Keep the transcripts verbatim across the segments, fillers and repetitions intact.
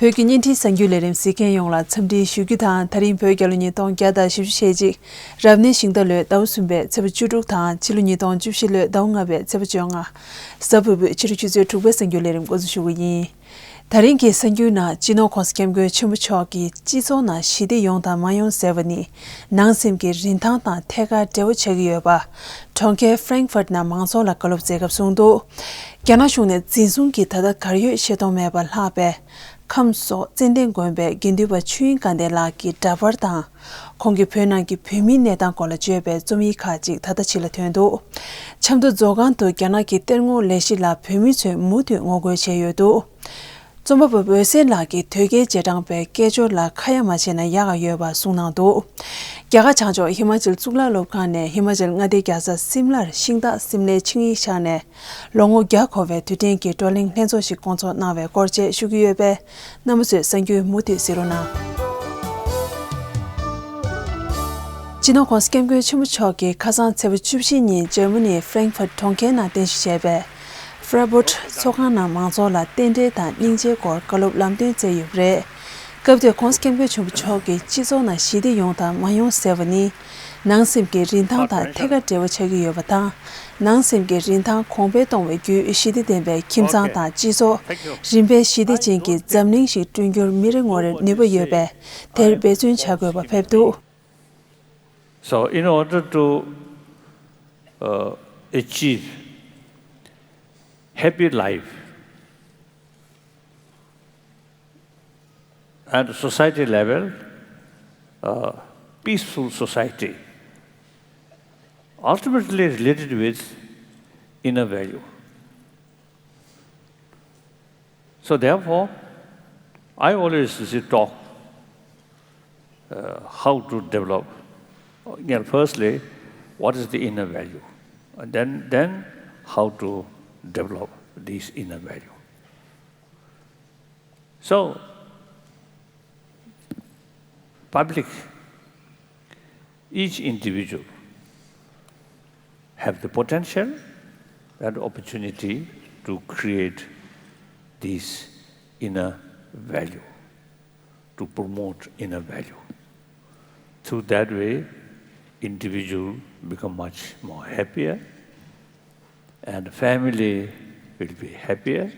བོད་ཀྱི་བརྙན་འཕྲིན་གསར་འགྱུར་ལས་རིམ་གཟིགས་མཁན་ཡོངས་ལ་འཚམས་འདྲི་ཞུ་རྒྱུ་དང་། ད་རིང་བོད་རྒྱལ་ལོ་ཉིས་སྟོང་བརྒྱ་དང་བཞི་བཅུ་ཞེ་གཅིག་རབ་གནས་ཤིང་རྟ་ལོའི་ཟླ་བ་གསུམ་པའི་ཚེས་པ་བཅུ་དྲུག་དང་ཕྱི་ལོ་ཉིས་སྟོང་བཅུ་བཞི་ལོའི་ཟླ་བ་ལྔ་པའི་ཚེས་པ་བཅོ་ལྔ། གཟའ་ཕུར་བུའི་ཕྱི་དྲོ་ཆུ་ཚོད་དྲུག་པའི་གསར་འགྱུར་ལས་རིམ་འགོ་འཛུགས་ཞུ་གི་ཡིན། ད་རིང་གི་གསར་འགྱུར་ནང་སྤྱི་ནོར་༸གོང་ས་༸སྐྱབས་མགོན་ཆེན་པོ་མཆོག་གིས་སྤྱི་ཚོགས་ནང་ཞི་བདེ་ཡོང་དང་མ་ཡོང་ཟེར་བ་ནི་ནང་སེམས་ཀྱི་རིན་ཐང་དང་ཐད་ཀར་འབྲེལ་བ་ཆགས་ཀྱི་ཡོད་པ། གྲོང་ཁྱེར་Frankfurt་ནང་མང་ཚོགས་ལ་བཀའ་སློབ་སྩལ་སྐབས་གསུངས་འདུག་རྒྱ་ནག་གཞུང་ནས་འཛིན་བཟུང་གིས་ད་ལྟ་གར་ཡོད་ཤེས་རྟོགས་མེད་པར་ལྷག་པའི་ཁམས་སོག་ཙན་དན་དགོན་པའི་དགེ་འདུན་པ་ཆོས་དབྱིངས་དགའ་ལྡན་ལགས་ཀྱི་འདྲ་པར་དང་། ཁོང་གིས་བོད་ནང་གི་བོད་མིའི་གནས་སྟངས་སྐོར་ལ་བརྗོད་པའི་རྩོམ་ཡིག་ཁག་ཅིག་ད་ལྟ་ཕྱི་ལ་ཐོན་འདུག་ཆབ་མདོ་མཛོ་སྒང་དུ་རྒྱ་ནག་གི་གཏེར་སྔོག་ལས་གཞི་ལ་བོད་མི་ཚོས་མུ་མཐུད་ངོ་རྒོལ་བྱས་ཡོད་འདུག་རྩོམ་པ་པོ་འོད་ཟེར་ལགས་ཀྱིས་དོལ་རྒྱལ་རྗེས་འབྲང་པའི་སྐད་ཅོར་ལ་ཁ་ཡ་མ་བྱས་ན་ཡག་ག་ཡོད་པ་གསུངས་གནང་འདུག་རྒྱ་གར་བྱང་ཕྱོགས་ཧི་མ་ཅལ་གཙུག་ལག་སློབ་ཁང་ནས་ཧི་མ་ཅལ་མངའ་སྡེའི་རྒྱལ་ས་སིམ་ལར་ཤིང་སྟག་སིམ་ལའི་ཆིངས་ཡིག་བཞག་ནས་ལོ་ངོ་བརྒྱ་འཁོར་བའི་དུས་དྲན་གྱི་བགྲོ་གླེང་ལྷན་ཚོགས་ཤིག་སྐོང་ཚོགས་གནང་བའི་སྐོར་བཅས་ཞུ་གི་ཡོད་པས། རྣམ་པ་ཚོས་གསར་འགྱུར་མུ་མཐུད་གཟིགས་རོགས་གནང་། སྤྱི་ནོར་༸གོང་ས་༸སྐྱབས་མགོན་ཆེན་པོ་མཆོག་གིས་ཁ་སང་ཚེས་པ་བཅུ་བཞི་ཉིན་འཇར་མ་ནིའི་Frankfurt་གྲོང་ཁྱེར་ནང་རྟེན་གཞི་བྱས་པའི་Freiburg་ཚོགས་ཁང་ནང་མང་ཚོགས་ལ་རྟེན་འབྲེལ་དང་སྙིང་རྗེའི་སྐོར་བཀའ་སློབ་ལམ་སྟོན་སྩལ་ཡོད་པ་རེད། སྐབས་དེར་༸གོང་ས་༸སྐྱབས་མགོན་ཆེན་པོ་མཆོག་གིས་སྤྱི་ཚོགས་ནང་ཞི་བདེ་ཡོང་དང་མ་ཡོང་ཟེར་བ་ནི། ནང་སེམས་ཀྱི་རིན་ཐང་དང་ཐད་ཀར་འབྲེལ་བ་ཆགས་ཀྱི་ཡོད་པ་དང་། ནང་སེམས་ཀྱི་རིན་ཐང་གོང་འཕེལ་གཏོང་བའི་བརྒྱུད་ཞི་བདེ་ལྡན་པའི་ཁྱིམ་ཚང་དང་སྤྱི་ཚོགས་རིམ་པས་ཞི་བདེ་ཅན་གྱི་འཛམ་གླིང་ཞིག་བསྐྲུན་རྒྱུར་མི་རེ་ངོ་རེར་ནུས་པ་ཡོད་པས་དེར་འབད་བརྩོན་བྱ་དགོས་པ་ཕེབས་འདུག So, in order to uh, achieve happy life, at the society level, uh, peaceful society, ultimately related with inner value. So therefore, I always see talk uh, how to develop. You know, firstly, what is the inner value? And then, then how to develop this inner value. So, public, each individual have the potential and opportunity to create this inner value, to promote inner value. Through that way, individual become much more happier, and family will be happier.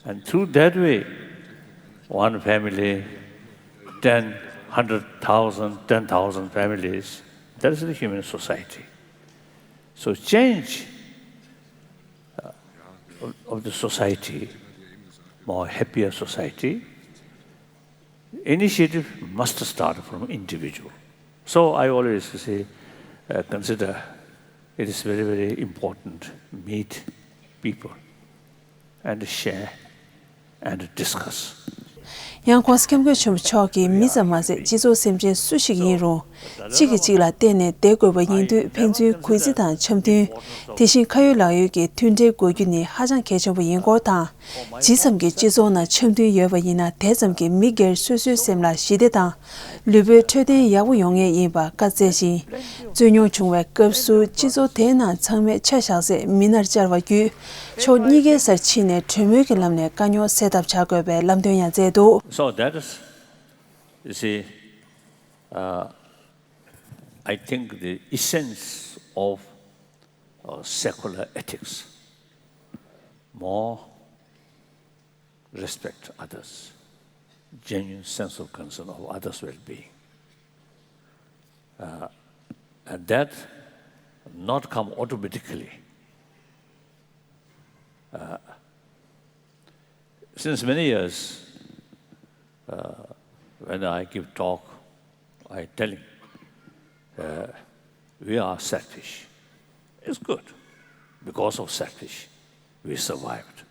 And through that way, one family, ten, hundred thousand, ten thousand families, that is the human society. So change uh, of, of the society, more happier society, initiative must start from individual. So I always say, uh, consider it is very, very important, meet people and share and discuss. ཡང་༸གོང་ས་༸སྐྱབས་མགོན་ཆེན་པོ་མཆོག་གིས་མི་ཙམ་མ་ཟད་སྤྱི་ཚོགས་སེམས་ཅན་སུ་ཞིག་ཡིན་རུང་གཅིག་གིས་གཅིག་ལ་བརྟེན་ནས་བསྡད་དགོས་པ་ཡིན་དུས་ཕན་ཚུན་གུས་བརྩི་དང་འཆམ་མཐུན། དེ་བཞིན་ཁ་ཡོད་ལག་ཡོད་ཀྱི་མཐུན་འབྲེལ་དགོས་རྒྱུ་ནི་ཧ་ཅང་གལ་ཆེན་པོ་ཡིན་སྐོར་དང་། ཇི་ཙམ་གྱི་སྤྱི་ཚོགས་ནང་འཆམ་མཐུན་ཡོད་པ་ཡིན་ན་དེ་ཙམ་གྱིས་མི་སྒེར་སོ་སོའི་སེམས་ལ་ཞི་བདེ་དང་། ལུས་པོའི་འཕྲོད་བསྟེན་ཡག་པོ་ཡོང་ངེས་ཡིན་པ་བཀའ་སྩལ་ཞིང་། རྩོད་རྙོག་བྱུང་བའི་སྐབས་སུ་སྤྱི་ཚོགས་དེའི་ནང་ཚང་མས་ཆ་བཞག་སའི་མི་སྣར་བཅར་བ་བརྒྱུད། ཕྱོགས་གཉིས་ཀའི་སར་ཕྱིན་ནས་གྲོས་མོལ་གྱི་ལམ་ནས་དཀའ་རྙོག་སེལ་ཐབས་བྱ་དགོས་པའི་ལམ་སྟོན་ཡང་མཛད་འདུག So that is, you see, uh, I think the essence of uh, secular ethics. More respect others, genuine sense of concern of others' well-being. Uh, and that not come automatically. Uh, since many years, uh, when I give talk, I telling, uh, we are selfish. It's good. Because of selfish, we survived.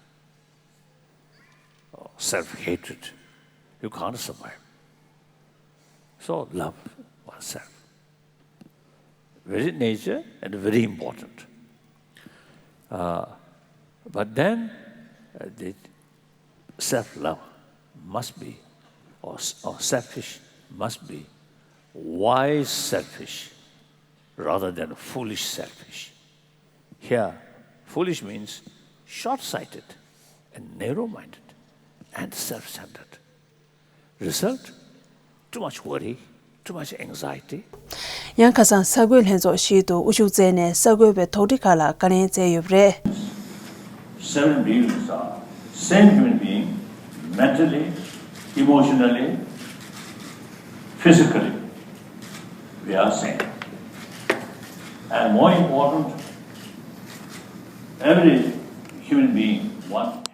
Self-hatred, you can't survive. So love oneself. Very nature and very important. Uh, but then uh, the self-love must be, or, or selfish must be, wise selfish rather than foolish selfish. Here, foolish means short-sighted and narrow-minded and self-centered. Result? Too much worry, too much anxiety. ཡང་ཁ་སང་གསར་འགོད་ལྷན་ཚོགས་ཤིག་ཏུ་དབུ་བཞུགས་བསྩལ་ནས་གསར་འགོད་པའི་དོགས་འདྲི་ཁག་ལ་བཀའ་ལན་སྩལ་ཡོད་པ་རེད། Seven billions are same human being, mentally, emotionally, physically, we are same. And more important, every human being, one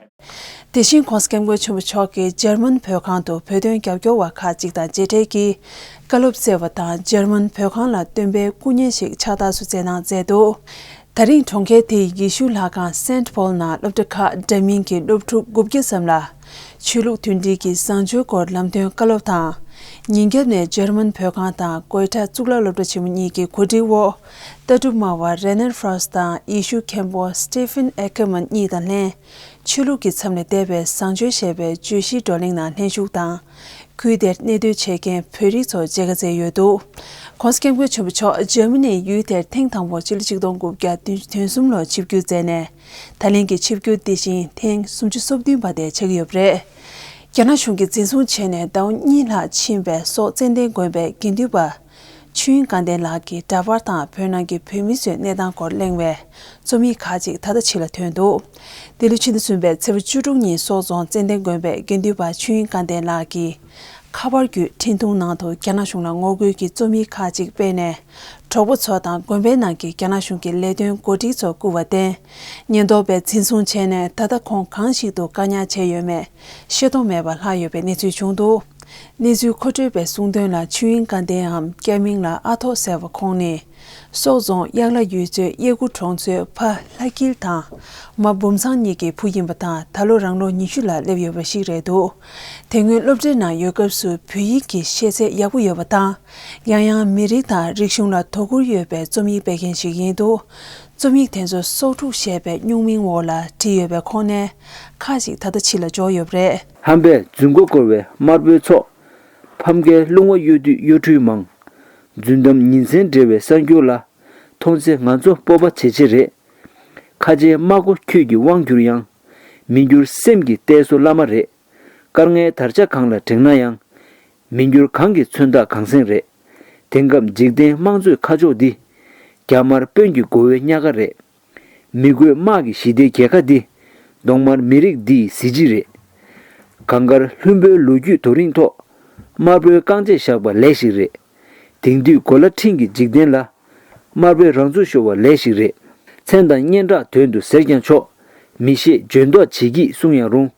དེ་བཞིན་༸གོང་ས་༸སྐྱབས་མགོན་ཆེན་པོ་མཆོག་གིས་འཇར་མན་བོད་ཁང་དུ་བོད་དོན་རྒྱབ་སྐྱོར་བ་ཁག་ཅིག་དང་མཇལ་འཕྲད་ཀྱིས་བཀའ་སློབ་སྩལ་བ་དང་འཇར་མན་བོད་ཁང་ལ་སྟོན་པའི་སྐུ་བརྙན་ཞིག་ཕྱག་རྟགས་སུ་བསྩལ་གནང་མཛད་འདུག་ད་རིང་གྲོང་ཁྱེར་དེའི་ཡེ་ཤུ་ལྷ་ཁང་སེན་ཊི་པོལ་ནང་སློབ་གྲྭ་ཁག་འདྲ་མིན་གྱི་སློབ་ཕྲུག་དགུ་བརྒྱ་ཙམ་ལ་ཆོས་ལུགས་མཐུན་སྒྲིལ་གྱི་བཟང་སྤྱོད་སྐོར་ལམ་སྟོན་བཀའ་སློབ་དང་། ཉིན་རྒྱབ་ནས་འཇར་མན་བོད་ཁང་དང་ཀོའེ་ཊ་གཙུག་ལག་སློབ་གྲྭ་ཆེན་མོ་གཉིས་ཀྱི་གོ་སྒྲིག་འོག་ལྟ་གྲུབ་སྨྲ་བ་རེ་ནར་ཧྥ་རོས་དང་ཡེ་ཤུ་མཁན་པོ་སི་ཊི་ཕན་ཨེ་ཀེར་མན་གཉིས་དང་ལྷན། ཆོས་ལུགས་ཀྱི་མཚམས་ལས་འདས་པའི་བཟང་སྤྱོད་ཞེས་པའི་བརྗོད་གཞིའི་བགྲོ་གླེང་ནང་ལྷན་ཞུགས་དང་། ཁུལ་དེར་གནས་སྡོད་བྱེད་མཁན་བོད་རིགས་ཚོར་མཇལ་ཁ་བསྩལ་ཡོད་འདུག ༸གོང་ས་༸སྐྱབས་མགོན་ཆེན་པོ་མཆོག་འཇར་མ་ནིའི་ཡུལ་དེར་ཐེངས་དང་པོ་སྤྱི་ལོ་ཆིག་སྟོང་དགུ་བརྒྱ་བདུན་ཅུ་དོན་གསུམ་ལོར་ཆིབས་བསྒྱུར་མཛད་ནས། ད་ལན་གྱི་ཆིབས་བསྒྱུར་དེ་བཞིན་ཐེངས་སུམ་ཅུ་སོ་བདུན་པ་དེ་ཆགས་ཀྱི་ཡོད་པ་རེད། རྒྱ་ནག་གཞུང་གིས་འཛིན་བཟུང་བྱས་ནས་ཟླ་བ་གཉིས་ལྷག་ཕྱིན་པའི་སོག་ཙན་དན་དགོན་པའི་དགེ་འདུན་པ། ཆོས་དབྱིངས་དགའ་ལྡན་ལགས་ཀྱི་འདྲ་པར་དང་བོད་ནང་གི་བོད་མི་ཚོའི་གནས་སྟངས་སྐོར་གླེང་བའི་རྩོམ་ཡིག་ཁག་ཅིག་ད་ལྟ་ཕྱི་ལ་ཐོན་འདུག་འདི་ལོ་ཕྱི་ཟླ་གསུམ་པའི་ཚེས་པ་བཅུ་དྲུག་ཉིན་སོག་རྫོང་ཙན་དན་དགོན་པའི་དགེ་འདུན་པ་ཆོས་དབྱིངས་དགའ་ལྡན་ལགས་ཀྱིས་ཁ་པར་བརྒྱུད་འཕྲིན་ཐུང་ནང་དུ་རྒྱ་ནག་གཞུང་ལ་ངོ་རྒོལ་གྱི་རྩོམ་ཡིག་ཁག་ཅིག་སྤེལ་ནས། གྲོགས་པོ་ཚོ་དང་དགོན་པའི་ནང་གི་རྒྱ་ནག་གཞུང་གི་ལས་དོན་འགོ་ཁྲིད་ཚོ་བསྐུལ་བར་བརྟེན། ཉེན་རྟོག་པས་འཛིན་བཟུང་བྱས་ནས་ད་ལྟ་ཁོང་གང་ཞིག་ཏུ་བཀག་ཉར་བྱས་ཡོད་མེད་ཤེས་རྟོགས་མེད་པར་ལྷག་ཡོད་པའི་གནས་ཚུལ་བྱུང་འདུག་གནས་ཚུལ་མཁོ་སྤྲོད་པས་གསུངས་དོན་ལ་ཆོས་དབྱིངས་དགའ་ལྡན་འམ་སྐྱ་མིང་ལ་ཨ་ཐོག་ཟེར་བ་ཁོང་ནི། སོག་རྫོང་གཡག་ལ་ཡུལ་ཚོའི་གཡས་ཁུ་གྲོང་ཚོའི་ཕ་ལྷ་སྐྱིད་དང་། མ་འབུམ་ཚང་གཉིས་ཀྱི་བུ་ཡིན་པ་དང་ད་ལོ་རང་ལོ་ཉི་ཤུ་ལ་སླེབས་ཡོད་པ་ཞིག་རེད་འདུག་དེ་སྔོན་སློབ་གྲྭའི་ནང་ཡོད་སྐབས་སུ་བོད་ཡིག་གི་ཤེས་ཚད་ཡག་པོ་ཡོད་པ་དང་། ཡང་ཡང་མི་རིགས་དང་རིག་གཞུང་ལ་དོ་ཁུར་ཡོད་པའི་རྩོམ་ཡིག་སྤེལ་མཁན་ཞིག་ཡིན་འདུག་རྩོམ་ཡིག་དེ་ཚོ་སོག་ཕྲུག་ཞེས་པའི་སྨྱུག་མིང་འོག་ལ་བྲིས་ཡོད་པའི་ཁོངས་ནས་ཁག་ཅིག་ད་ལྟ་ཕྱི་ལ་འབྱོར་ཡོད་པ་རེད། ཧམ་པས་རྫུན་མགོ་བསྐོར་བའི་དམར་པོའི་ཚོགས། ཕམ་ཁའི་རླུང་བ་གཡོ་དུས་གཡོ་འཕྲུལ་མང་། རྫུན་གཏམ་ཉིན་མཚན་འབྲེལ་བའི་གསར་འགྱུར་ལ། མཐོང་ཚེ་ང་ཚོ་སྤོབས་པ་བྱེད་ཆེད་རེད། ཁ་ཆེའི་དམག་སྒོ་ཁྱོད་ཀྱི་དབང་གྱུར་ཡང་། མི་འགྱུར་སེམས་ཀྱི་གཏད་སོ་བླ་མ་རེད། དཀར་ངལ་དར་ཆ་གང་ལ་བསྒྲེངས་ན་ཡང་། མི་འགྱུར་གངས་ཀྱི་མཚོན་རྟགས་གངས་སེང་རེད། དེང་སྐབས་འཇིག་རྟེན་དམངས་གཙོའི་ཁ་ཕྱོགས་འདི། རྒྱ་དམར་དཔོན་གྱི་མགོ་བོའི་གཉའ་ཁ་རེད། མི་དགོས་དམག་གི་ཞི་བདེའི་རྒྱལ་ཁ་འདི། གདོང་དམར་མི་རིགས་འདིའི་གཟི་བརྗིད་རེད། གངས་དཀར་ལྷུན་པོའི་ལོ་རྒྱུས་རྡོ་རིང་ཐོག་དམར་པོའི་རྐང་རྗེས་བཞག་པ་ལས་ཤིག་རེད། དེང་དུས་གོ་ལ་ཁྲིན་གྱི་འཇིག་རྟེན་ལ། དམར་པོའི་རང་ཚུགས་ཤོར་བ་ལས་ཤིག་རེད། མཚན་དང་སྙན་གྲགས་དོན་དུ་ཟེར་ཀྱང་ཆོག་མི་ཤེས་འཇོན་མདོག་བྱེད་ཀྱིས་གསུང་ཡང་རུང་།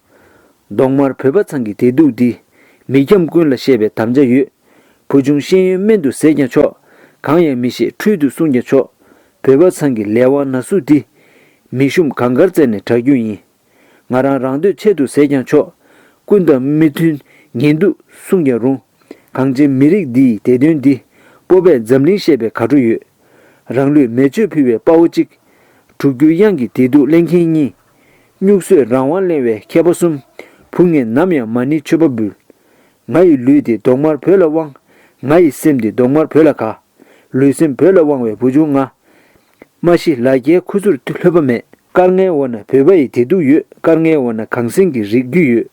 གདོང་དམར་བོད་པ་ཚང་གི་བདེ་སྡུག་འདི། མི་འཁྱམ་ཀུན་ལ་བཤད་པའི་དམ་བཅའ་ཡོད། བུ་ཆུང་ཤེས་ཡོན་དམན་དུ་ཟེར་ཀྱང་ཆོག་གང་ཡང་མི་ཤེས་འཕྲུལ་དུ་གསུང་ཀྱང་ཆོག་བོད་པ་ཚང་གི་ལས་དབང་ན་ཟུག་འདི། མི་ཤུམ་གང་གར་བཙལ་ནས་དྲག་རྒྱུ་ཡིན། ང་རང་རང་འདོད་ཆེད་དུ་ཟེར་ཀྱང་ཆོག་ཀུན་དང་མི་མཐུན་ངན་སྡུག་གསུང་ཀྱང་རུང་། གངས་ཅན་མི་རིགས་འདི་ཡི་བདེ་དོན་འདི། སྤོབས་པས་འཛམ་གླིང་བཤད་པའི་དགའ་སྤྲོ་ཡོད། རང་ལུས་མེ་མཆོད་ཕུལ་བའི་དཔའ་བོ་གཅིག་གྲུབ་བསྒྱུར་དབྱངས་ཀྱི་བདེ་སྡུག་གླེང་མཁན་གཉིས། སྨྱུག་གསོས་རང་དབང་གླེང་བའི་མཁས་པ་གསུམ། བུ་ངས་ནམ་ཡང་མ་ཎི་མཆོད་པ་འབུལ། ང་ཡི་ལུས་འདི་གདོང་དམར་བོད་ལ་དབང་། ང་ཡི་སེམས་འདི་གདོང་དམར་བོད་ལ་དགའ། ལུས་སེམས་བོད་ལ་དབང་བའི་བུ་ཆུང་ང་། མ་ཤི་ལ་རྒྱའི་ཁུ་ཚུར་ལྷོད་པ་མེད། དཀར་ངལ་འོག་ན་བོད་པ་ཡི་བདེ་སྡུག་ཡོད། དཀར་ངལ་འོག་ན་གངས་སེང་གི་རིགས་རྒྱུད་ཡོད།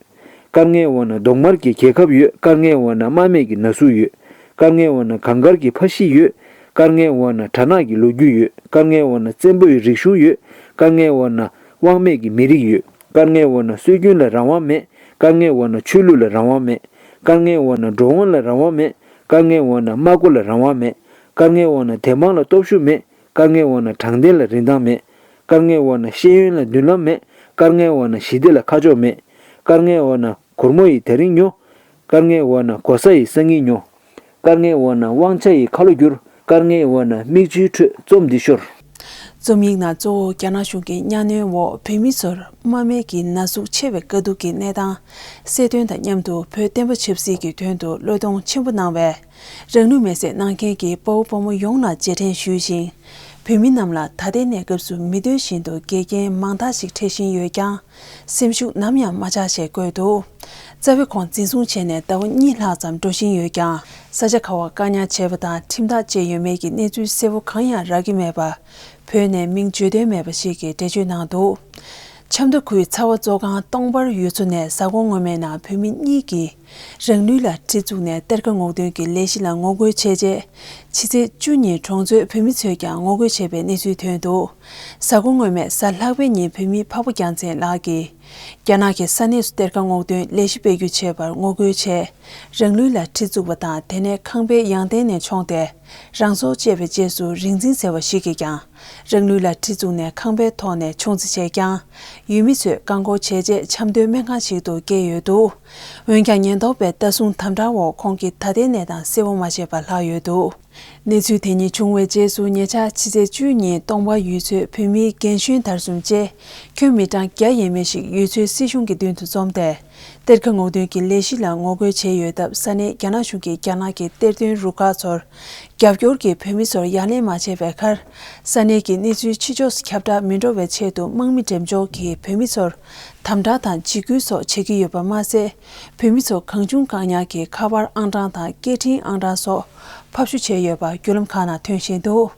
དཀར་ངལ་འོག་ན་གདོང་དམར་གྱི་རྒྱལ་ཁབ་ཡོད། དཀར་ངལ་འོག་ན་དམག་མེད་ཀྱི་ན་ཟུག་ཡོད། དཀར་ངལ་འོག་ན་གངས་དཀར་གྱི་ཕ་གཞིས་ཡོད། དཀར་ངལ་འོག་ན་དར་ནག་གི་ལོ་རྒྱུས་ཡོད། དཀར་ངལ་འོག་ན་བཙན་པོ་ཡི་རིག་གཞུང་ཡོད། དཀར་ངལ་འོག་ན་དབང་མེད་ཀྱི་མི་རིགས་ཡོད། དཀར་ངལ་འོག་ན་སྲོལ་རྒྱུན་ལ་རང་དབང་མེད། དཀར་ངལ་འོག་ན་ཆོས་ལུགས་ལ་རང་དབང་མེད། དཀར་ངལ་འོག་ན་འགྲོ་འོང་ལ་རང་དབང་མེད། དཀར་ངལ་འོག་ན་དམག་སྒོ་ལ་རང་དབང་མེད། དཀར་ངལ་འོག་ན་བདེན་དཔང་ལ་སྟོབས་ཤུགས་མེད། དཀར་ངལ་འོག་ན་དྲང་བདེན་ལ་རིན་ཐང་མེད། དཀར་ངལ་འོག་ན་ཤེས་ཡོན་ལ་མདུན་ལམ་མེད། དཀར་ངལ་འོག་ན་ཞི་བདེ་ལ་ཁ་ཕྱོགས་མེད། དཀར་ངལ་འོག་ན་སྒོར་མོ་ཡི་དེ་རིང་ཉོ། དཀར་ངལ་འོག་ན་གོ་ས་ཡི་སང་ཉིན་ཉོ། དཀར་ངལ་འོག་ན་དབང་ཆ་ཡི་ཁ་ལོ་བསྒྱུར། དཀར་ངལ་འོག་ན་མིག་ཆུའི་ཁྲོད་རྩོམ་འདི་ཤོར། རྩོམ་ཡིག་ནང་གཙོ་བོ་རྒྱ་ནག་གཞུང་གིས་གཉའ་གནོན་འོག་བོད་མི་ཚོར་དམག་མི་གི་ན་ཟུག་ཆེ་བའི་དཀའ་སྡུག་གི་གནས་སྟངས་གསལ་སྟོན་དང་མཉམ་དུ་བོད་བསྟན་པ་ཆབ་སྲིད་ཀྱི་དོན་དུ་བློས་གཏོང་ཆེན་པོ་གནང་བའི་རང་ལུས་མེར་སྲེག་གནང་མཁན་གྱི་དཔའ་བོ་དཔའ་མོ་ཡོངས་ལ་རྗེས་དྲན་ཞུས་ཤིང་། བོད་མི་རྣམས་ལ་ད་ལྟའི་གནས་སྐབས་སུ་མི་དོན་བཞིན་དུ་འགལ་རྐྱེན་མང་དག་ཞིག་འཕྲད་བཞིན་ཡོད་ཀྱང་། སེམས་ཤུགས་ནམ་ཡང་མ་ཆག་ཞེས་བཀོད་འདུག་རྩ་བའི་ཁོང་འཛིན་བཟུང་བྱས་ནས་ཟླ་བ་གཉིས་ལྷག་ཙམ་འགྲོ་བཞིན་ཡོད་ཀྱང་། ས་ཆ་ག་བར་བཀག་ཉར་བྱས་པ་དང་ཁྲིམས་ཐག་བཅད་ཡོད་མེད་ཀྱི་གནས་ཚུལ་གསལ་པོ་གང་ཡང་རག་གི་མེད་པ། བོད་ནས་མིང་བརྗོད་འདོད་མེད་པ་ཞིག་གིས་འགྲེལ་བརྗོད་གནང་འདུག་ཆབ་མདོ་ཁུལ་ཚ་བ་གཙོ་ཁང་སྟོང་པར་ཡུལ་ཚོ་ནས་གཟའ་འཁོར་སྔོན་མའི་ནང་བོད་མི་གཉིས་ཀྱིས་རང་ལུས་ལ་གྲི་བཙུགས་ནས་གཏེར་ཁ་སྔོག་འདོན་གྱི་ལས་གཞི་ལ་ངོ་རྒོལ་བྱས་རྗེས། ཕྱི་ཚེས་བཅུ་ཉིན་གྲོང་ཚོའི་བོད་མི་ཚོས་ཀྱང་ངོ་རྒོལ་བྱས་པའི་གནས་ཚུལ་ཐོན་འདུག་གཟའ་འཁོར་སྔོན་མའི་གཟའ་ལྷག་པའི་ཉིན་བོད་མི་འཕགས་པ་རྒྱལ་མཚན་ལགས་ཀྱིས། རྒྱ་ནག་གིས་ས་གནས་སུ་གཏེར་ཁ་སྔོག་འདོན་ལས་གཞི་སྤེལ་རྒྱུ་བྱས་པར་ངོ་རྒོལ་བྱས། རང་ལུས་ལ་གྲི་བཙུགས་པ་དང་། དེ་ནས་ཁང་པའི་ཡང་སྟེང་ནས་མཆོངས་ཏེ། རང་སྲོག་བཅད་པའི་རྗེས་སུ་རིག་འཛིན་ཟེར་བ་ཞིག་གིས་ཀྱང་། རང་ལུས་ལ་གྲི་བཙུགས་ནས་ཁང་པའི་ཐོག་ནས་མཆོང་རྩིས་བྱས་ཀྱང་། ཡུལ་མི་ཚོས་བཀག་འགོག་བྱས་རྗེས་ཆབ་མདོའི་སྨན་ཁང་ཞིག་ཏུ་བསྐྱལ་ཡོད་འདུག་འོན་ཀྱང་ཉེན་རྟོག་པས་ལྟ་སྲུང་དམ་དྲག་འོག་ཁོང་གི་ད་ལྟའི་གནས་སྟངས་གསལ་བོ་མ་ཆགས་པར་ལྷག་ཡོད་འདུག་གནས་ཚུལ་དེ་ཉིད་བྱུང་བའི་རྗེས་སུ། ཉེ་ཆར་ཕྱི་ཚེས་བཅུ་གཉིས་སྟོང་པ་ཡུལ་ཚོའི་བོད་མིའི་རྒན་གཞོན་དར་འཛོམས་བཅས་ཁྱོན་མི་གྲངས་བརྒྱ་ཡས་མས་ཤིག་ཡུལ་ཚོའི་སྲིད་གཞུང་གི་མདུན་དུ་འཛོམས་ཏེ། གཏེར་ཁ་སྔོག་འདོན་གྱི་ལས་གཞི་ལ་ངོ་རྒོལ་བྱས་ཡོད་སྟབས། ས་གནས་རྒྱ་ནག་གཞུང་གིས་རྒྱ་ནག་གི་གཏེར་སྟོན་རུ་ཁག་ཚོར་རྒྱབ་སྐྱོར་གྱིས་བོད་མི་ཚོར་ཡ་ལན་མ་བྱས་པའི་ཁར། ས་གནས་ཀྱི་གནས་ཚུལ་ཕྱི་ཕྱོགས་སུ་ཁྱབ་བསྒྲགས་མི་འགྲོ་བའི་ཆེད་དུ། དམག་མི་འགྲེམས་འཇོག་གིས་བོད་མི་ཚོར་དམ་དྲག་དང་འཇིགས་སྐུལ་སོགས་བྱེད་ཀྱི་ཡོད་པ་མ་ཟད། བོད་མི་ཚོ་གང་བྱུང་གང་ཉག་གིས་ཁ་པར་ཨང་གྲངས་དང་སྐད་འཕྲིན་ཨང་གྲངས་སོགས་ཕབ་བཤུ་བྱས་ཡོད་པ་བརྒྱུད་ལམ་ཁག་ནང་ཐོན་བཞིན་འདུག་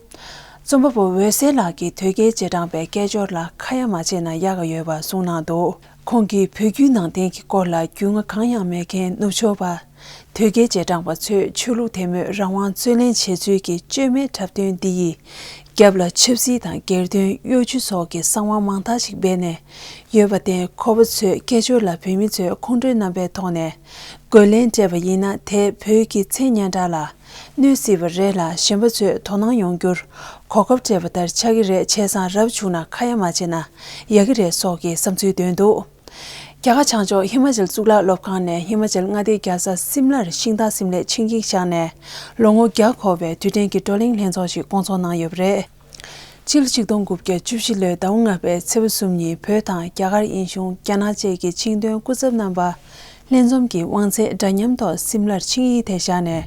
རྩོམ་པ་པོ་འོད་ཟེར་ལགས་ཀྱིས་དོལ་རྒྱལ་རྗེས་འབྲང་པའི་སྐད་ཅོར་ལ་ཁ་ཡ་མ་བྱས་ན་ཡག་ག་ཡོད་པ་གསུངས་གནང་འདུག་ཁོང་གིས་བོད་བརྒྱུད་ནང་བསྟན་གྱི་སྐོར་ལ་རྒྱུས་མངའ་གང་ཡང་མེད་མཁན་ནུབ་ཕྱོགས་པ། དོལ་རྒྱལ་རྗེས་འབྲང་པ་ཚོས་ཆོས་ལུགས་དད་མོས་རང་དབང་རྩོད་ལེན་བྱེད་ཚུལ་གྱི་བཅོས་མའི་འཁྲབ་སྟོན་འདི་ཡིས། རྒྱབ་ལ་ཆབ་སྲིད་དང་སྒེར་དོན། གཡོ་ཇུས་སོགས་ཀྱི་གསང་བ་མང་དག་ཞིག་སྦས་ནས་ཡོད་པར་བརྟེན། ཁོ་པ་ཚོའི་སྐད་ཅོར་ལ་བོད་མི་ཚོས་ཁོང་ཁྲོའི་རྣམ་པའི་ཐོག་ནས་རྒོལ་ལན་སྤྲད་པ་ཡིན་ན། དེས་བོད་ཀྱི་མཚན་སྙན་གྲགས་ལ་གནོད་སྲིད་པ་རེད་ལ། གཞན་པ་ཚོས་དོ་སྣང་ཡོང་རྒྱུར་གོ་སྐབས་སྤྲད་པ་ལྟར་ཆགས་ཀྱི་རེད། བྱས་ཙང་རབ་བྱུང་ན་ཁ་ཡ་མ་བྱས་ན་ཡག་གི་རེད་སོགས་ཀྱི་བསམ་ཚུལ་བཏོན་འདུག་རྒྱ་གར་བྱང་ཕྱོགས་ཧི་མ་ཅལ་གཙུག་ལག་སློབ་ཁང་ནས་ཧི་མ་ཅལ་མངའ་སྡེའི་རྒྱལ་ས་སིམ་ལར་ཤིང་རྟ་སིམ་ལའི་ཆིངས་ཡིག་བཞག་ནས་ལོ་ངོ་བརྒྱ་འཁོར་བའི་དུས་དྲན་གྱི་བགྲོ་གླེང་ལྷན་ཚོགས་ཤིག་བསྐོང་ཚོགས་གནང་ཡོད་པ་རེད། ཕྱི་ལོ་ཆིག་སྟོང་དགུ་བརྒྱ་བཅུ་བཞི་ལོའི་ཟླ་བ་ལྔ་པའི་ཚེས་པ་གསུམ་ཉིན་བོད་དང་རྒྱ་གར། དབྱིན་གཞུང་། རྒྱ་ནག་བཅས་ཀྱི་ཆིངས་དོན་སྐུ་ཚབ་རྣམ་པ་ལྷན་འཛོམས་ཀྱིས་དབང་ཚད་འདྲ་མཉམ་ཐོག་སིམ་ལར་ཆིངས་ཡིག་དེ་བཞག་ནས་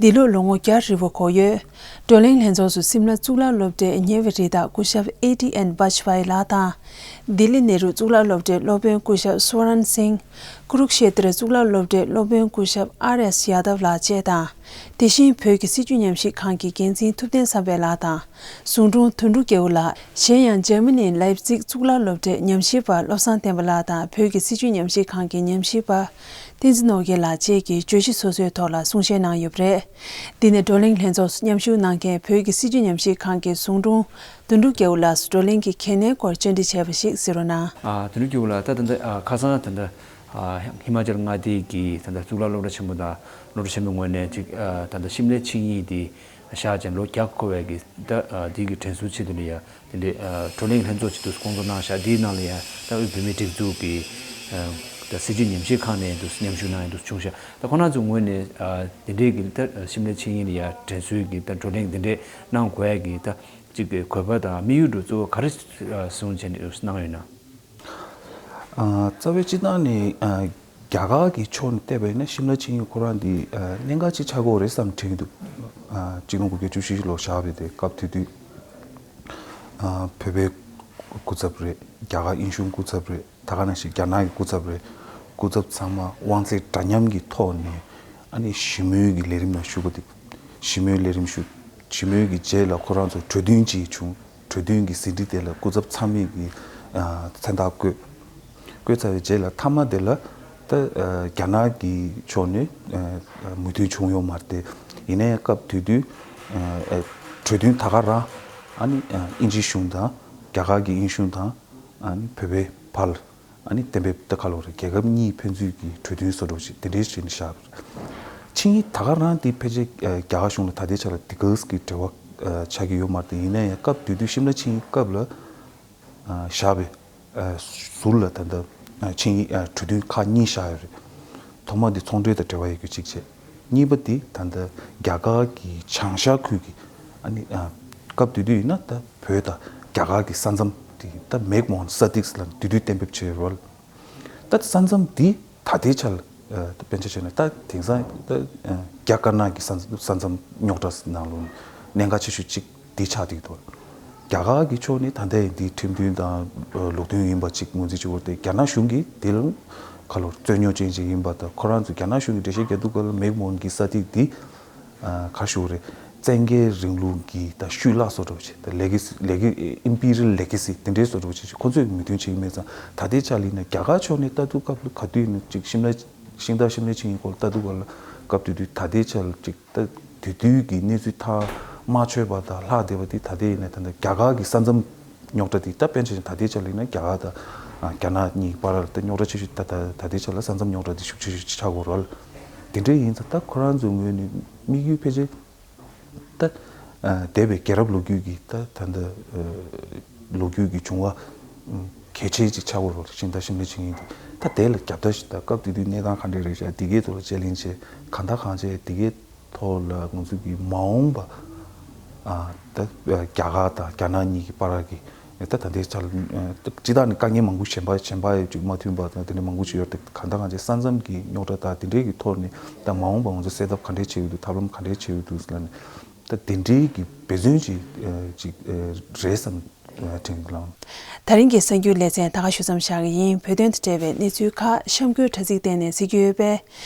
འདི་ལོ་ལོ་ངོ་བརྒྱ་རིལ་བུ་འཁོར་ཡོད། བགྲོ་གླེང་ལྷན་ཚོགས་སུ་སིམ་ལ་གཙུག་ལག་སློབ་གྲྭའི་ཉེ་བའི་རི་དྭགས་སྐུ་ཞབས་ཨེ་ཊི་ཨེན་བཱཇ་པཱ་ཡི་ལགས་དང་། ལྡི་ལི་ནེ་རུ་གཙུག་ལག་སློབ་གྲྭའི་སློབ་དཔོན་སྐུ་ཞབས་སུ་ཝ་རན་སིང་། ཀུ་རུག་ཤེ་ཏྲ་གཙུག་ལག་སློབ་གྲྭའི་སློབ་དཔོན་སྐུ་ཞབས་ཨར་ཨེས་ཡ་དབ་ལགས་བཅས་དང་། དེ་བཞིན་བོད་ཀྱི་སྲིད་བྱུས་ཉམས་ཞིབ་ཁང་གི་འགན་འཛིན་ཐུབ་བསྟན་བསམ་འཕེལ་ལགས་དང་། ཟུང་དྲུང་དོན་གྲུབ་རྒྱལ་པོ་ལགས། གཞན་ཡང་འཇར་མ་ནིའི་ལཱིབ་ཛིག་གཙུག་ལག་སློབ་གྲྭའི་ཉམས་ཞིབ་པ་བློ་བཟང་བསྟན་པ་ལགས་དང་། བོད་ཀྱི་སྲིད་བྱུས་ཉམས་ཞིབ་ཁང་གི་ཉམས་ཞིབ་པ་བསྟན་འཛིན་ནོར་རྒྱས་ལགས་བཅས་ཀྱིས་བརྗོད་གཞི་སོ་སོའི་ཐོག་ལ་གསུང་བཤད་གནང་ཡོད་པ་རེད། འདི་ནས་བགྲོ་གླེང་ལྷན་ཚོགས་སུ་མཉམ་ཞུགས་གནང་མཁན་བོད་ཀྱི་སྲིད་བྱུས་ཉམས་ཞིབ་ཁང་གི་ཟུང་དྲུང་དོན་གྲུབ་རྒྱལ་པོ་ལགས་སུ་བགྲོ་གླེང་གི་གལ་གནད་སྐོར་བཅར་འདྲི་བྱས་པ་ཞིག་གཟིགས་རོགས་གནང་། ཨ། དོན་གྲུབ་རྒྱལ་པོ་ལགས། ད་ད་ལྟ་ཨ་ཁ་སང་ད་ལྟ་ཨ་ཧི་མ་ཅལ་མངའ་སྡེ་གི་ད་ལྟ་གཙུག་ལག་སློབ་གྲྭ་ཆེན་མོ་དང་སློབ་གྲྭ་ཆེན་མོའི་ངོས་ནས་ཅིག་ཨ་ད་ལྟ་ཤིམ་ལའི་ཆིངས་ཡིག་འདི་བཞག་ཅིང་ལོ་བརྒྱ་འཁོར་བའི་གི་ད་ཨ་འདི་གི་དྲན་གསོའི་ཆེད་དུ་ནས་ཡ། དེ་འདྲའི་ཨ་བགྲོ་གླེང་ལྷན་ཚོགས་ཅིག་ཏུ་བསྐོང་ཚོགས་གནང་བཞག་འདིའི་ནང་ལ་ཡང་ད་དབུས་བོད་མིའི་སྒྲིག་འཛུགས་ཀྱི་ཨ་ད་སྲིད་བྱུས་ཉམས་ཞིབ་ཁང་ནས་འདུག་མཉམ་ཞུགས་གནང་ཡང་འདུག་བྱུང་ཤག་ད་ཁོང་རྣམ་ཚོའི་ངོས་ནས་ཨ་དེ་འདྲའི་གི་ད་ཤིམ་ལའི་ཆིངས་ཡིག་ལ་ཡང་དྲན་གསོའི་གི་ད་བགྲོ་གླེང་དེ་འདྲའི་གནང་དགོས་ཡ་གི་ད་ཅིག་གི་དགོས་པ་དང་དམིགས་ཡུལ་འདྲ་གཙོ་བོ་ག་རེ་ཨ་བཟུང་བྱས་ནས་གནང་ཡོད་ན། ཨ་རྩ་བའི་སྤྱིར་བཏང་ནས་ཨ་རྒྱ་གར་གྱི་ཕྱོགས་ནས་བལྟས་པ་ཡིན་ན་ཤིམ་ལ་ཆིངས་ཡིག་ཁོ་རང་འདི་ཨ་གནད་འགག་ཅིག་ཆགས་ཀྱི་ཡོད་རེད་བསམ་དྲན་གྱི་འདུག་ཨ་གཅིག་སྟོང་དགུ་བརྒྱ་བཅུ་བཞི་ལོ་བཞག་པའི་དེ་སྐབས་དེ་དུས་ཨ་བོད་པའི་སྐུ་ཚབ་རེད། རྒྱ་གར་དབྱིན་གཞུང་སྐུ་ཚབ་རེད། ད་ག་ནང་བཞིན་རྒྱ་ནག་གི་སྐུ་ཚབ་རེད། སྐུ་ཚབ་ཚང་མ་དབང་ཚད་འདྲ་མཉམ་གྱི་ཐོག་ནས་ཨ་ནི་ཞི་མོལ་གྱི་ལས་རིམ་ལ་ཞུགས་པ་དེ། ཞི་མོལ་ལས་རིམ་ཞུ། ཞི་མོལ་གྱི་རྗེས་ལ་ཁོ་རང་ཚོ་གྲོས་མཐུན་ཅིག་བྱུང་། གྲོས་མཐུན་གྱི་ཟིན་བྲིས་དེ་ལ་སྐུ་ཚབ་ཚང་མས་ཀྱི་ཨ་མཚན་རྟགས་བཀོད། བཀོད་ཚར་བའི་རྗེས་ལ་མཐའ་མ་དེ་ལ་ད་ཨ་རྒྱ་ནག་གི་ཕྱོགས་ནས་ཨ་མོས་མཐུན་བྱུང་ཡོད་མ་རེད་དེ། ཡིན་ནའི་སྐབས་དེ་དུས་ཨ་གྲོས་མཐུན་ད་ག་རང་ཨ་ནི་ཨ་དབྱིན་ཇིའི་གཞུང་དང་རྒྱ་གར་གྱི་དབྱིན་གཞུང་དང་ཨ་ནི་བོད་པའི་བར་ཨ་ནི་གཏན་འབེབས་ད་ག་ལོ་རེད། རྒྱལ་ཁབ་གཉིས་ཕན་ཚུན་གྱི་གྲོས་མཐུན་བཟོ་འདྲ་ཞིག་དེ་འདྲའི་བྱས་ནས་བཞག་པ་རེད། ཆིངས་ཡིག་ད་ག་རང་དེ་ཕལ་ཆེར་ཨ་རྒྱ་གར་གཞུང་ལ་ད་ལྟའི་ཆ་ལ་དེ་ག་ཙམ་གྱི་འབྲེལ་བ་ཨ་ཆགས་ཀྱི་ཡོད་མ་རེད། ཡིན་ན་ཡང་སྐབས་དེ་དུས་ཤིམ་ལ་ཆིངས་ཡིག་སྐབས་ལ་ཨ་བཞག་པའི་ཨ་ཟུར་ལ་ད་ལྟ་ཨ་ཆིངས་ཡིག་ཨ་གྲོས་མཐུན་ཁག་གཉིས་བཞག་ཡོད་རེད། ཐོག་མ་དེ་ཚོང་འབྲེལ་དང་འབྲེལ་བ་ཡོད་རྒྱུ་གཅིག་བྱས། གཉིས་པ་དེ་ད་ལྟ་རྒྱ་གར་གྱི་བྱང་ཤར་ཁུལ་གྱི་ཨ་ནི་ཨ་སྐབས་དེ་དུས་ཡིན་ན་ད་བོད་དང་རྒྱ་གར་གྱི་ས་མཚམས་དེ་ད་མེག་མོ་ཧོན་ས་ཏིགས་ལ་དེ་དུས་གཏན་འབེབས་བྱས་ཡོད་རེད། ད་ས་མཚམས་འདི་ད་ལྟའི་ཆར་ཨ་དཔེར་ན་ཆ་བཞག་ན་ད་དེང་སང་ད་ཨ་རྒྱ་དཀར་ནག་གི་ས་མཚམས་ས་མཚམས་རྙོག་དྲ་ནང་ལོགས་གནད་འགག་ཆེ་ཤོས་གཅིག་འདི་ཆགས་བསྡད་ཀྱི་འདུག་རྒྱ་གར་གྱི་ཕྱོགས་ནས་ད་ལྟའི་འདི་ཁྲིམས་མཐུན་དང་ཨ་ལུགས་མཐུན་ཡིན་པ་གཅིག་ངོས་འཛིན་བྱེད་དགོས་ཏེ། རྒྱ་ནག་གཞུང་གིས་དེ་ལ་ཁ་ལོ་རྩོད་རྙོག་ཅན་ཅིག་ཡིན་པ་དང་། ཁོ་རང་ཚོས་རྒྱ་ནག་གཞུང་གི་འགྲེལ་བཤད་རྒྱག་དུས་སྐབས་ལ་མེག་མོ་ཧོན་གྱི་ས་ཐིག་འདི་ཨ་ག་རེ་ཞུ་དགོས་རེད། བཙན་རྒྱལ་རིང་ལུགས་ཀྱི་ད་ཤུལ་བརླག་བཟོ་འདྲ་བོ་ཅིག་ད་ལེ་གེ་སི་ལེ་གེ་ཨིམ་པི་རི་ཡལ་ལེ་གེ་སི་དེ་འདྲའི་བཟོ་འདྲ་བོ་ཅིག་ཁོ་ཚོས་མོས་མཐུན་བྱེད་ཀྱི་མེད་ཙང་། ད་ལྟའི་ཆ་ལ་ཡིན་ན་རྒྱ་གར་ཕྱོགས་ནས་ལྟ་དུས་སྐབས་ལ་ག་དུས་ཡིན་ན་ཅིག་ཤིམ་ལ་ཤིང་རྟ་ཤིམ་ལ་ཆིང་གི་སྐོར་ལ་ལྟ་དུས་སྐབས་ལ་སྐབས་དེ་དུས་ད་ལྟའི་ཆ་ལ་ཅིག་ད་དེ་དུས་ཀྱི་གནས་ཚུལ་ཐག་མ་ཆོད་པ་དང་ལྷག་བསྡད་པ་དེ་ད་ལྟའི་ཡིན་ན་ད་ལྟ་རྒྱ་གར་གྱི་ས་མཚམས་རྙོག་དྲ་དེ་ད་དཔེར་ན་ཆ་བཞག་ན་ད་ལྟའི་ཆ་ལ་ཡིན་ན་རྒྱ་གར་དང་རྒྱ་ནག་གཉིས་བར་ལ་ད་རྙོག་དྲ་ཆེ་ཤོས་ད་ད་ད་ལྟའི་ཆ་ལ་ས་མཚམས་རྙོག་དྲ་དེ་ཤུགས་ཆེ་ཤོས་ཆགས་ཡོད་རེད། དེ་འདྲ་ཡིན་ཙང་ད་ཁོ་རང་ཚོའི་ངོས་ནས་དམིགས་ཡུལ་ཕལ་ཆེར་ད་འདས་པའི་རྒྱལ་རབས་ལོ་རྒྱུས་ཀྱི་ད་ད་ལྟ་ལོ་རྒྱུས་ཀྱི་བྱུང་བ་གལ་ཆེ་ཅིག་ཆགས་ཡོད་རེད། ཤིང་རྟ་ཤིམ་ལ་ཆིང་ཡིན་དུས་ད་དེ་ལ་རྒྱབ་ལྟ་ཞིག་ད་སྐབས་དེ་དུས་གནས་སྟངས་ག་འདྲ་རེད་ཤག་དེ་གའི་ཐོག་ལ་དཔྱད་གླེང་བྱས་གང་ལྟར་གང་བྱས་དེ་གའི་ཐོག་ལ་ང་ཚོ་གི་མ་འོངས་པ་ཨ་ད་རྒྱ་གར་དང་རྒྱ་ནག་གཉིས་ཀྱི་བར་གྱི་ད་ད་ལྟའི་ཆར་སྤྱི་བཏང་ནས་དཀའ་ངལ་མང་པོ་གཞན་པ་གཞན་པ་ཡོད་ཅིག་མ་མཐུན་པ་དང་དེ་འདྲ་མང་པོ་ཅིག་ཡོད་རེད། གང་ལྟར་གང་བྱས་ས་མཚམས་ཀྱི་རྙོག་དྲ་དང་དེ་འདྲའི་གི་ཐོག་ནས་ད་མ་འོངས་པ་ང་ཚོ་སེལ་ཐབས་ག་འདྲས་བྱེད་ཡོད་འདུག་ཐབས་ལམ་ག་འདྲས་བྱེད་ཡོད་འདུག་ལབ་ནས་ད་དེ་འདྲའི་གི་འབད་བརྩོན་ཅིག་ཅིག་རེད་བསམ། དྲན་གྱི་ལགས། ད་རིང་གི་གསར་འགྱུར་ལེ་ཚན་ད་ག་ཞུ་མཚམས་བཞག་གི་ཡིན། བོད་དོན་དང་འབྲེལ་བའི་གནས་ཚུལ་ཁག་གཤམ་འཁོད་དྲ་ཚིགས་སྟེང་ནས་གཟིགས་རྒྱུ་ཡོད་པས།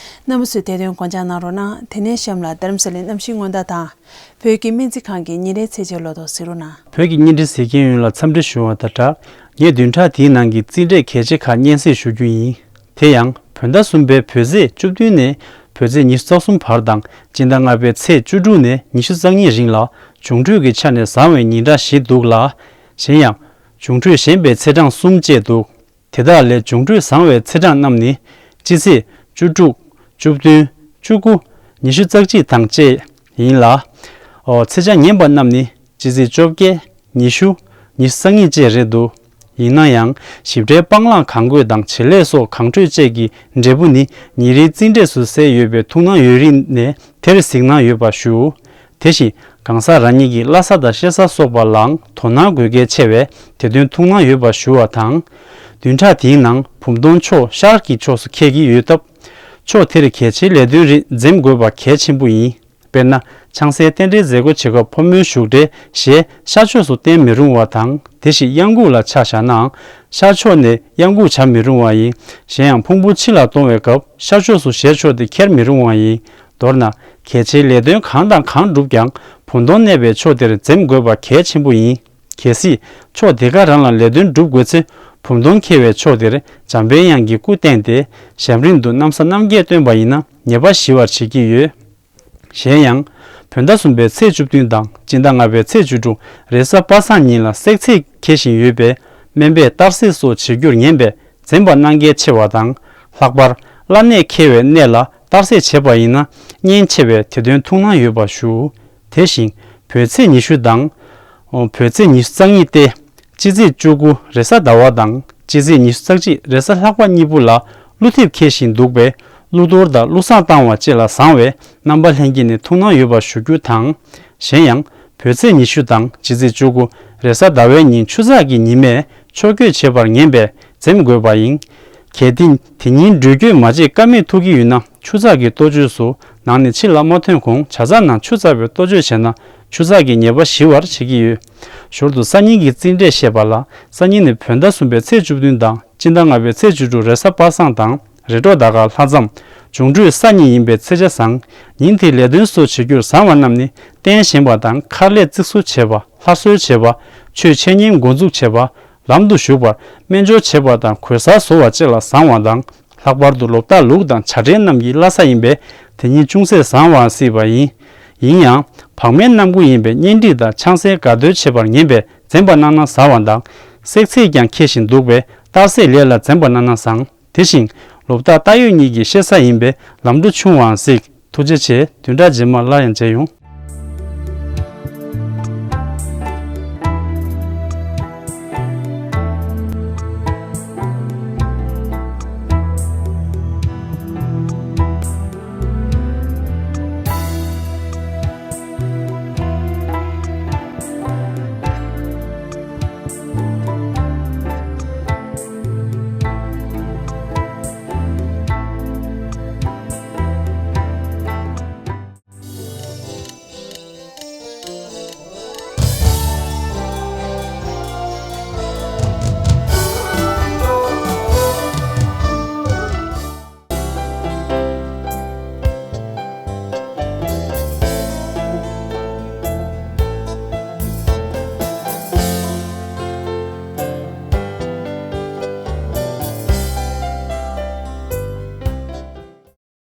རྣམ་པ་ཚོས་དེ་དོན་དགོངས་འཇགས་གནང་རོགས་གནང་། དེ་ནས་གཤམ་ལ་རྡ་རམ་ས་ལའི་གནམ་གཤིས་སྔོན་བརྡ་དང་། བོད་ཀྱི་སྨན་རྩིས་ཁང་གི་ཉིན་རེའི་ཚེས་ཆའི་ལོ་ཐོ་གཟིགས་རོགས་གནང་། བོད་ཀྱི་བརྙན་འཕྲིན་གཟིགས་མཁན་ཡོངས་ལ་འཚམས་འདྲི་ཞུ་བ་དང་སྦྲགས། ངས་བདུན་ཕྲག་འདིའི་ནང་གི་རྩིས་འབྲས་གལ་ཆེ་ཁག་སྙན་སེང་ཞུ་རྒྱུ་ཡིན། དེ་ཡང་བོད་ཟླ་གསུམ་པའི་བོད་ཚེས་བཅུ་བདུན་ནས་བོད་ཚེས་ཉི་ཤུ་རྩ་གསུམ་བར་དང་སྤྱི་ཟླ་ལྔ་པའི་ཚེས་བཅུ་དྲུག་ནས་ཉི་ཤུ་རྩ་གཉིས་རིང་ལ་འབྱུང་འཕྲོད་ཀྱི་ཆ་ནས་བཟང་བའི་ཉིན་གྲངས་བཞི་འདུག་ལ། གཞན་ཡང་། འབྱུང་འཕྲོད་ཞན་པའི་ཚེས་གྲངས་གསུམ་བཅས་འདུག་དེ་དག་ལས་འབྱུང་འཕྲོད་བཟང་བའི་ཚེས་གྲངས་རྣམས་ནི་སྤྱི་ཚེས་བཅུ་དྲུག་བཅུ་བདུན། བཅུ་དགུ། ཉི་ཤུ་རྩ་གཅིག་དང་བཅས་ཡིན་ལ། ཨོ། ཚེས་ཆ་ངན་པ་རྣམས་ནི་སྤྱི་ཚེས་བཅོ་བརྒྱད། ཉི་ཤུ། ཉི་ཤུ་རྩ་གཉིས་བཅས་རེད་འདུག་ཡིན་ན་ཡང་ཞིབ་ཕྲའི་སྤང་བླང་གང་དགོས་དང་བྱེད་ལས་སོགས་གང་འཕྲོད་བཅས་ཀྱི་འབྲས་བུ་ནི་ཉིན་རེའི་རྩིས་འབྲས་སུ་གསལ་ཡོད་པས་ཐུགས་སྣང་ཡོད་རིགས་ནས་དེར་གཟིགས་སྣང་ཡོད་པ་ཞུ། དེ་བཞིན་གང་ཟག་རང་ཉིད་ཀྱི་བླ་གཟའ་དང་གཤེད་གཟའ་སོགས་པ་ལའང་དོ་སྣང་དགོས་གལ་ཆེ་བས་དེ་དོན་ཐུགས་སྣང་ཡོད་པ་ཞུ་བ་དང་། བདུན་ཕྲག་དེའི་ནང་བུམ་སྟོང་ཕྱོགས་ཤར་གྱི་ཕྱོགས་སུ་འཁེལ་གྱི་ཡོད་སྟབས། ཕྱོགས་དེར་གལ་ཆེའི་ལས་དོན་རིགས་འཛེམ་དགོས་པ་གལ་ཆེན་པོ་ཡིན། དཔེར་ན། ཆང་སའི་རྟེན་འབྲེལ་མཛད་སྒོ་བྱེད་སྐབས་ཕོ་མོའི་བཞུགས་གྲལ་ཞལ་ཤར་ཕྱོགས་སུ་བསྟན་མི་རུང་བ་དང་དེ་བཞིན་གཡང་འགུགས་ལ་ཆ་བཞག་ནའང་ཤར་ཕྱོགས་ནས་གཡང་འགུགས་བྱ་མི་རུང་བ་ཡིན། གཞན་ཡང་ཕུང་པོ་ཕྱི་ལ་གཏོང་བའི་སྐབས་ཤར་ཕྱོགས་སུ་ཞལ་ཕྱོགས་ཏེ་འཁྱེར་མི་རུང་བ་ཡིན། མདོར་ན། གལ་ཆེའི་ལས་དོན་གང་དང་གང་བསྒྲུབ་ཀྱང་བུམ་སྟོང་གནས་པའི་ཕྱོགས་དེར་འཛེམ་དགོས་པ་གལ་ཆེན་པོ་ཡིན། གལ་སྲིད་ཕྱོགས་དེ་ག་རང་ལ་ལས་དོན་སྒྲུབ་དགོས་ཚེ་བུམ་སྟོང་འཁེལ་བའི་ཕྱོགས་དེར་འཇམ་པའི་དབྱངས་ཀྱི་སྐུ་བསྟན་ཏེ་ཞབས་རིམ་དུ་གནམ་ས་གནམ་རྒྱས་བཏོན་པ་ཡིན་ན་ཉེས་པ་ཞི་བར་བྱེད་ཀྱི་ཡོད། གཞན་ཡང་། བོད་ཟླ་གསུམ་པའི་ཚེས་བཅུ་བདུན་དང་སྤྱི་ཟླ་ལྔ་པའི་ཚེས་བཅུ་དྲུག་རེས་གཟའ་པ་སངས་ཉིན་ལ་བསྲེག་ཚེས་འཁེལ་བཞིན་ཡོད་པས་སྨན་པས་གཏར་གཟེར་སོགས་བྱེད་རྒྱུར་ངན་པས་འཛེམ་པ་གནང་གལ་ཆེ་བ་དང་། ལྷག་པར་བླ་གནས་འཁེལ་བའི་གནས་ལ་གཏར་གཟེར་བྱེད་པ་ཡིན་ན་གཉེན་ཆེ་བས་དེ་དོན་ཐུགས་སྣང་ཡོད་པ་ཞུ། དེ་བཞིན་བོད་ཚེས་ཉི་ཤུ་དང་། བོད་ཚེས་ཉི་ཤུ་རྩ་གཉིས་ཏེ། སྤྱི་ཚེས་བཅུ་དགུ་རེས་གཟའ་ཟླ་བ་དང་སྤྱི་ཚེས་ཉི་ཤུ་རྩ་གཅིག་རེས་གཟའ་ལྷག་པ་གཉིས་པོ་ལ་ཀླུ་ཐེབས་འཁེལ་བཞིན་འདུག་པས་ཀླུ་གཏོར་དང་ཀླུ་བསངས་བཏང་བ་བཅས་ལ་བཟང་བས་རྣམ་པ་ལྷན་རྒྱས་ནས་ཐུགས་སྣང་ཡོད་པ་ཞུ་རྒྱུ་དང་། གཞན་ཡང་བོད་ཚེས་ཉི་ཤུ་དང་སྤྱི་ཚེས་བཅུ་དགུ་རེས་གཟའ་ཟླ་བའི་ཉིན་ཆུ་ཚགས་ཀྱི་ཉི་མས་ཕྱོགས་བསྐྱོད་བྱེད་པར་ངན་པས་འཛེམ་དགོས་པ་ཡིན། གལ་ཏེ་དེ་ཉིན་འགྲུལ་སྐྱོད་མ་བྱེད་ཀ་མེད་ཐུག་གི་ཡོད་ན་ཆུ་ཚགས་ཀྱི་གཏོ་བཅོས་སུ་ནང་ནས་ཕྱི་ལ་མ་ཐོན་གོང་བྱ་ཚང་ནང་ཆུ་ཚགས་པའི་གཏོ་བཅོས་བྱས་ན་ཆུ་ཚགས་ཀྱི་ཉེས་པ་ཞི་བར་བྱེད་ཀྱི་ཡོད། ཞོར་དུ་སང་ཉིན་གྱི་རྩིས་འབྲས་བཤད་པ་ལ་སང་ཉིན་ནི་བོད་ཟླ་གསུམ་པའི་ཚེས་བཅུ་བདུན་དང་སྤྱི་ཟླ་ལྔ་པའི་ཚེས་བཅུ་དྲུག་རེས་གཟའ་པ་སངས་དང་རེས་འགྲོག་ཟླ་སྐར་ལྷ་མཚམས། འབྱུང་འཕྲོད་ས་གཉིས་ཡིན་པའི་ཚེས་ཆ་བཟང་། ཉིན་དེའི་ལས་དོན་སོགས་བྱེད་རྒྱུར་བཟང་བ་རྣམས་ནི་རྟེན་བཞེངས་པ་དང་མཁར་ལས་བརྩིགས་བཟོ་བྱེད་པ། ལྷ་གསོལ་བྱེད་པ། ཆོས་འཆད་ཉན་འགོ་འཛུགས་བྱེད་པ། ལམ་དུ་ཞུགས་པ། སྨན་སྦྱོར་བྱེད་པ་དང་གོས་གསར་བཟོ་བ་བཅས་ལ་བཟང་བ་དང་། ལྷག་པར་དུ་ལོ་རྟགས་ལུག་དང་བྱ་བྲལ་རྣམས་ཀྱི་བླ་གཟའ་ཡིན་པས་དེ་ཉིད་ཅུང་ཟད་བཟང་བར་སྲིད་པ་ཡིན། ཡིན་ཡང་། བག་མེད་རྣམ་དགུ་ཡིན་པས་གཉེན་སྒྲིག་དང་ཆང་སའི་དགའ་སྟོན་བྱེད་པར་ངན་པས་འཛེམ་པ་གནང་ན་བཟང་བ་དང་། བསྲེག་ཚེས་ཀྱང་འཁེལ་བཞིན་འདུག་པས་གཏར་གཟེར་ལས་ལ་འཛེམ་པ་གནང་ན་བཟང་། དེ་བཞིན་ལོ་རྟགས་རྟ་ཡོས་གཉིས་ཀྱི་གཤེད་གཟའ་ཡིན་པས་ལམ་འགྲོ་ཆུང་བའང་སྲིད། ཐུགས་རྗེ་ཆེ། བདུན་ཕྲག་རྗེས་མར་སླར་ཡང་མཇལ་ཡོང་།